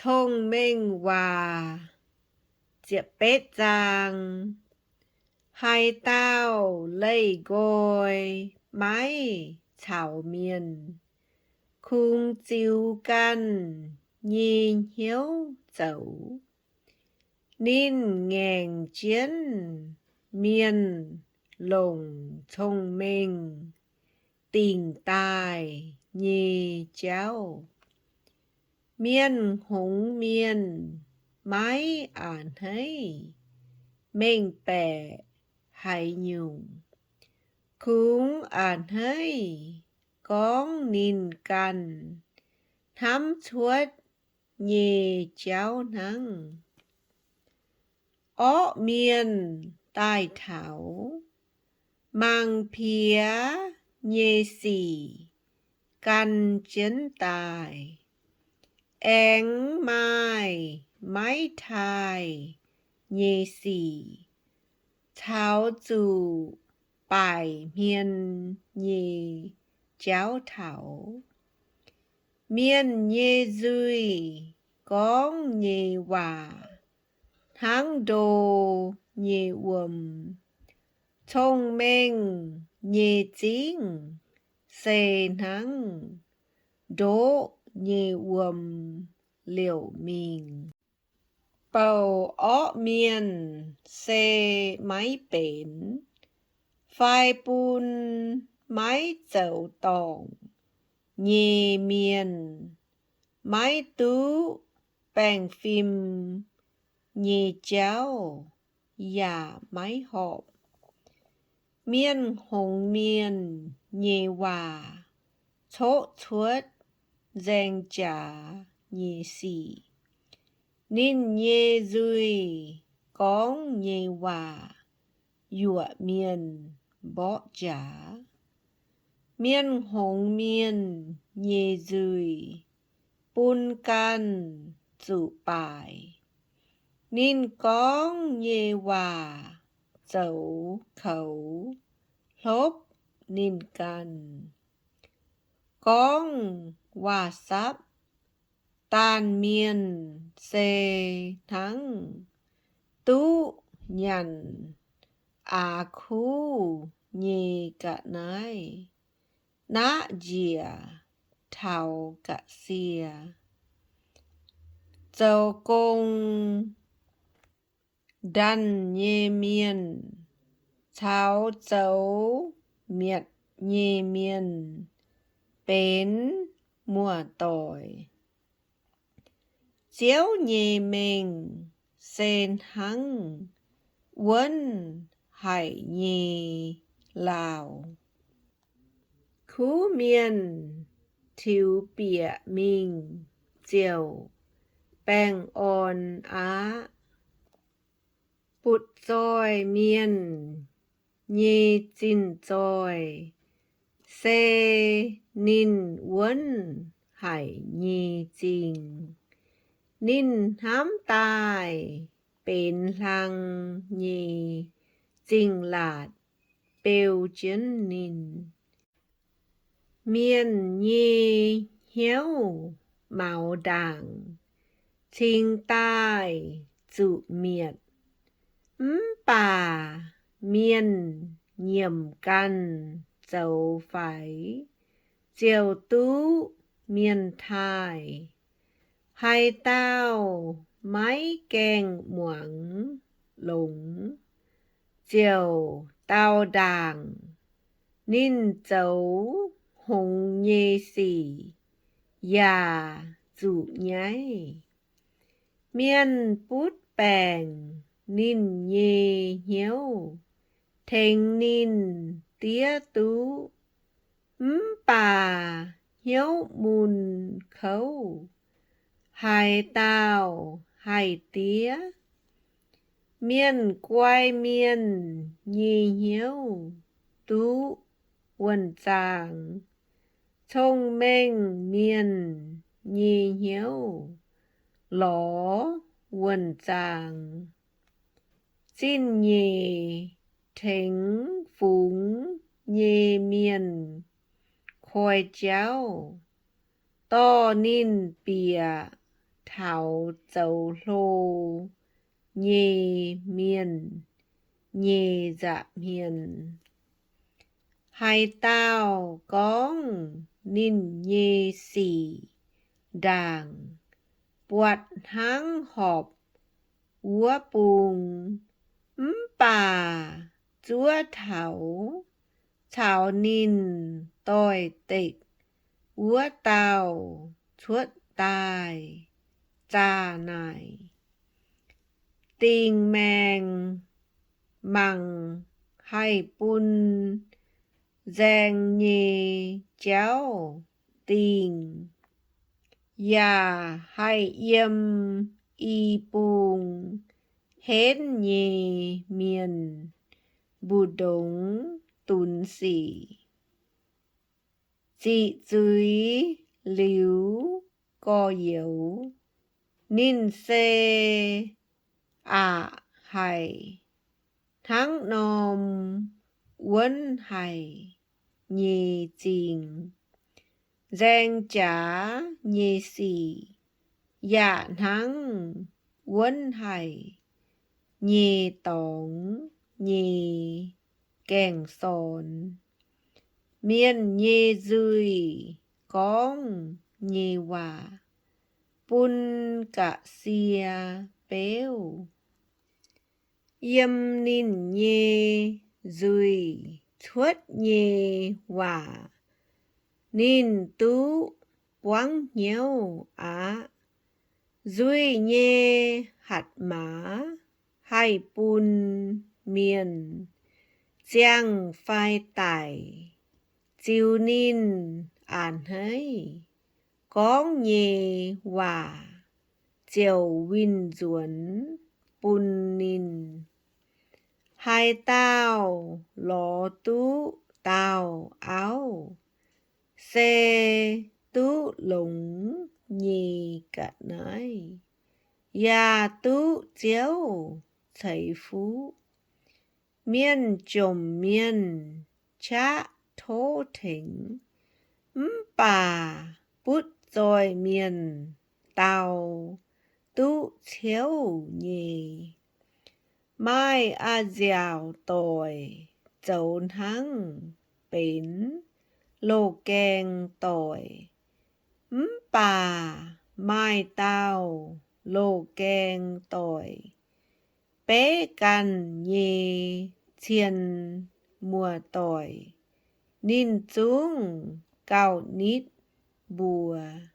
Cong-Mengh Waac. Ziepc betv zaang. Haaix dauh leih nqoi maiv caux mienh, kungx ziux ganh nyei hnyouv zoux. Ninh ngaengc jienv mienh longc cong-mengh dingc daaih nyei jauv. Mienh hngongx mienh maiv a'hneiv mengh baeqc haaix nyungc, kungx a'hneiv gorngv ninh ganh hnamv cuotv nyei jauv hnangv. Orqv mienh daaih taux, mangc piex nyei sic gan jienv daaih, aengx maaih maiv taaih nyei sic caux zuqc baaic hmien nyei jauv taux. Mienh nyei nzuih gorngv nyei waac hnangv ndo nyei wuom. Cong-mengh nyei zingv se hnangv ndoqv nyei wuom liouc mingh. Bouc orqv mienh se maiv benx fai bun maiv zoux dorngc nyei mienh. Maiv duqv baengh fim nyei jauv yaac maiv horpc. Mienh hngongx mienh nyei waac coqv cuotv nzaeng jaax nyei sic. Ninh nyei nzuih gorngv nyei waac yuoqc mienh mborqv jaax. Mienh hngongx mienh nyei nzuih bun ganh zuqc baaic. Ninh gorngv nyei waac zoux koux hlopv ninh ganh. Gorngv waac-sapv daanh mienh se hnangv duqv nyanc aax kuv nyei ga'naaiv, naqv njiec taux ga'sie. Zoux gong ndanh nyei mienh caux zoux mietc nyei mienh benx muoz-doic. Ziouv nyei mengh se hnangv wuonv haic nyei laauh. Kuv mienh tiux bieqc mingh ziouc baengh orn aqv. Butv zoih mienh nyei zinh zoih se ninh wuonv haic nyei zingh. Ninh hnamv daaih benx hlang nyei zingh laatc beu jienv ninh. Mienh nyei hnyouv maux ndaangc cingx daaih zuqc mietc, mv baac mienh nyiemc ganh zoux faix ziouc duqv mienh taaih. Haaix dauh maiv gaengh muangx longx ziouc daauh ndaangc. Ninh zoux hngongx nyei sic yaac zuqc nyaiv. Mienh butv baengc ninh nyei hnyouv tengx ninh diev duqv, mv baac hnyouv mun kouv haaix dauh haih diev? Mienh guai mienh nyei hnyouv duqv wuonh zaang. Cong-mengh mienh nyei hnyouv lorz wuonh zaang. Zingh nyeic tengx fungx nyei mienh koi jauv, dorh ninh bieqc taux zoux hlo nyei mienh nyei nza'hmien. Haaix dauh gorngv ninh nyei sic ndaangc buatc hnangv horpc wuov bung, mv baac zuov taux caux ninh doix-dekc wuov dauh cuotv daaih zaah naaic, dingc maengc mangc haih bun nzaeng nyei jauv dingh, yaac haih yiem i bung henv nyei mienh mbu'ndongx dunx sic. Ziqc zuiz liuz gorx-youz, ninh se aqc haic hnangv norm wuonv haic nyei zingh. Nzaeng jaax nyei sic yaac hnangv wuonv haic nyei dorngx nyei gaeng-sorn. Mienh nyei nzuih gorngv nyei waac bun ga'sie beuv. Yiem ninh nyei nzuih cuotv nyei waac ninh duqv buangv hnyouv aqv. Nzuih nyei hatc maaz haih bun mienh ziangh fai daic. Ziux ninh a'hneiv gorngv nyei waac ziouc winh nzuonx bun ninh. Haaix dauh lorz duqv dauh auv se duqv longx nyei ga'naaiv, yaac duqv Ziouv ceix fuqv. Mienh jomc mienh qaqv tov tengx, mv baac butv zoih mienh dau duqv ciouv nyei. Maaih a'nziaauc doic zoux hnangv benx loz-gaeng doic, mv baac maaih dauh loz-gaeng doic beiv ganh nyei cien muoz-doic, ninh zungv gauh nitv mbuo.